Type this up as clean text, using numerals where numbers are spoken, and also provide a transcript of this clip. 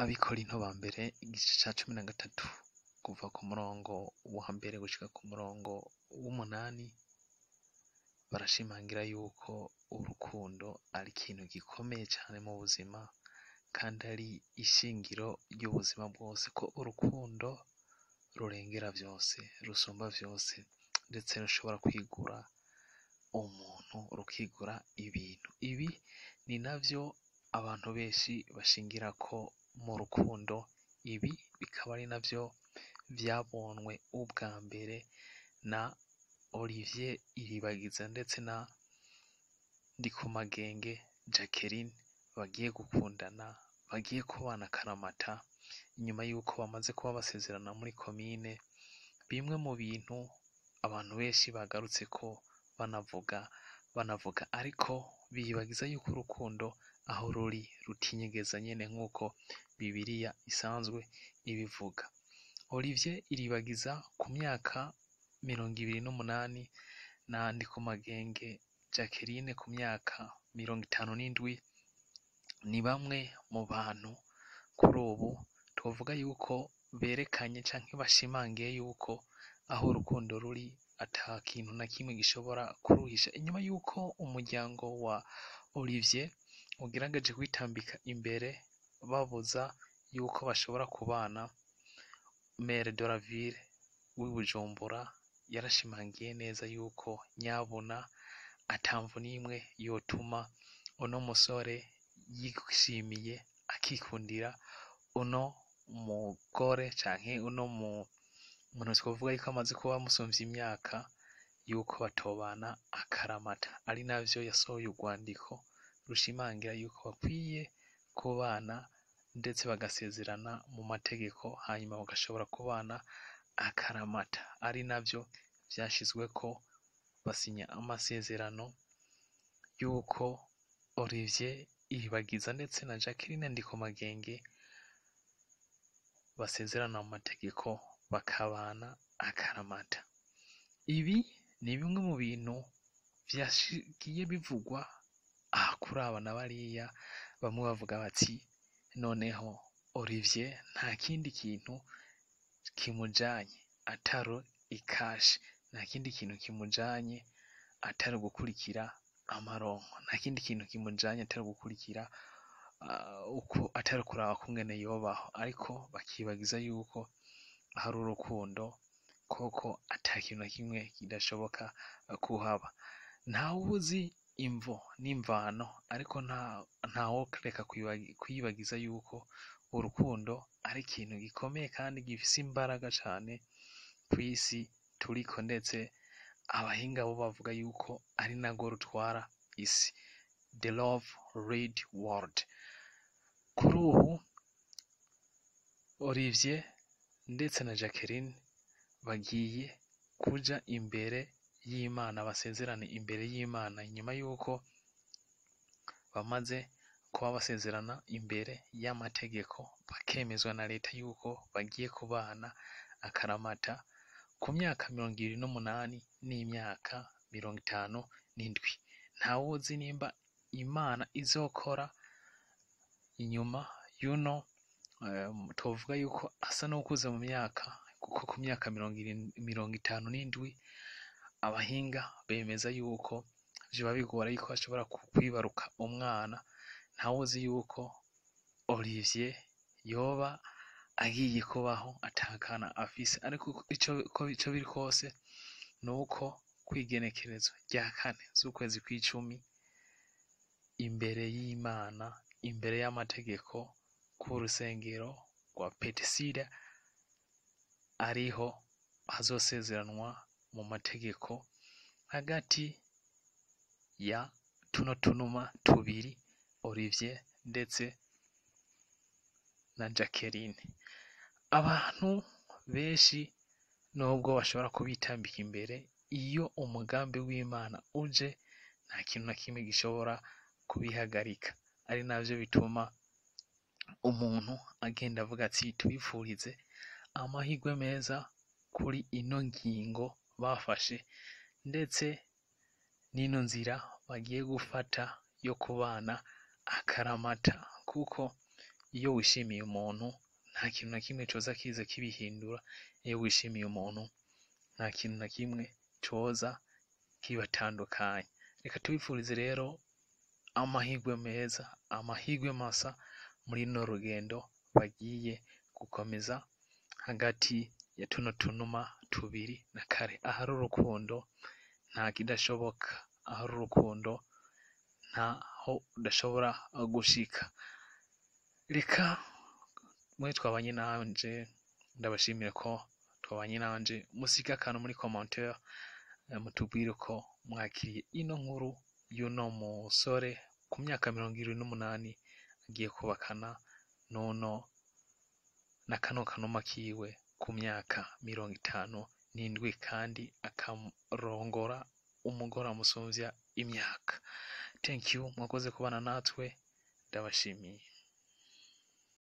Abikorinto ba mbere igice ca 13 kuva ku murongo wa mbere gushika ku murongo w'umunani, barashimangira yuko urukundo ari ikintu gikomeye cane mu buzima kandi ari ishingiro ry'ubuzima bwose, ko urukundo rurengera vyose, rusumba vyose, ndetse rushobora kwigura umuntu, rukigura ibintu. Ibi ni navyo abantu benshi bashingirako mu rukundo, ibi bikaba ari navyo vyabonwe ubwa mbere na Olivier Iribagiza ndetse na Ndikumagenge Jacqueline bagiye gukundana, bagiye kubana akaramata, inyuma yuko bamaze kuba basezerana muri komine. Bimwe mu bintu abantu benshi bagarutseko banavuga ariko biyibagiza yuko urukundo aho ruri rutinyegeza nyene nk'uko Bibiliya isanzwe ibivuga. Olivier Iribagiza ku myaka 28 na Ndikumagenge Jacqueline ku myaka 57 ni bamwe mu bantu kuri ubu twovuga yuko berekanye canke bashimangiye yuko aho urukundo ruri ata kintu na kimwe gishobora kuruhisha. Inyuma yuko umuryango wa Olivier ugerageje kwitambika imbere babuza yuko bashobora kubana, Maire de la ville w'i Bujumbura yarashimangiye neza yuko nyabuna atamvo n'imwe yotuma uno musore yishimiye akikundira uno mugore canke uno muntu twovuga yuko amaze kuba amusumvya imyaka, yuko batobana akaramata. Ari navyo yasohoye urwandiko rushimangira yuko bakwiye kubana ndetse bagasezerana mu mategeko, hanyuma bagashobora kubana akaramata. Ari navyo vyashizweko basinya amasezerano yuko Olivier Iribagiza ndetse na Jacqueline Ndikumagenge basezerana mu mategeko bakabana akaramata. Ibi ni bimwe mu bintu vyagiye bivugwa aha kuri aba na bariya, bamwe bavuga bati noneho Olivier nta kindi kintu kimujanye atari ikashi, nta kindi kintu kimujanye atari gukurikira amaronko, nta kindi kintu kimujanye atari gukurikira uko atari kuraba kungene yobaho, ariko bakibagiza yuko hari urukundo koko ata kintu na kimwe kidashoboka kuhaba. Ntawuzi imvo n'imvano, ariko ntaworeka kwibagiza yuko urukundo ari ikintu gikomeye kandi gifise imbaraga cane kw'isi turiko, ndetse abahinga bo bavuga yuko ari narwo rutwara isi, the love lead world. Kuri ubu Olivier ndetse na Jacqueline bagiye kuja imbere y'Imana, basezerane imbere y'Imana, inyuma yuko bamaze kuba basezerana imbere y'amategeko, bakemezwa na leta yuko bagiye kubana akaramata ku myaka 28 n'imyaka 57. Ntawuzi nimba Imana izokora inyuma y'uno twovuga yuko asa n'uwukuze mu myaka, kuko ku myaka 57 abahinga bemeza yuko vyoba bigora yuko ashobora kwibaruka umwana. Ntawuzi yuko Olivier yoba agiye kubaho atakana afise, ariko ico biri kose nuko kw'igenekerezo rya 4 z'ukwezi kw'icumi imbere y'Imana, imbere y'amategeko, ku rusengero rwa Petisida ariho hazosezeranwa mu mategeko hagati ya tuno tunuma tubiri, Olivier ndetse na Jacqueline. Abantu benshi nubwo bashobora kubitambika imbere, iyo umugambi w'Imana uje nta kintu na kimwe gishobora kubihagarika, ari navyo bituma umuntu agenda avuga ati tubifurize amahirwe meza kuri ino ngingo bafashe, ndetse n'ino nzira bagiye gufata yo kubana akaramata, kuko Iyo wishimiye umuntu nta kintu na kimwe coza kiza kibihindura, iyo wishimiye umuntu nta kintu na kimwe coza kibatandukanya. Reka tubifurize rero amahirwe meza, amahirwe masa muri runo rugendo bagiye gukomeza hagati ya tuno tunuma tubiri na kare. Ahari urukundo nta kidashoboka, ahari urukundo ntaho udashobora gushika. Reka mwe twabanye nanje, ndabashimire ko twabanye nanje, musige akantu muri commentaire, mutubwire ko mwakiriye ino nkuru y'uno musore ku myaka 78 agiye kubakana n'uno na kano kanuma kiwe ku myaka 57, kandi akarongora umugore amusumvya imyaka. Thank you, mwakoze kubana natwe, ndabashimiye.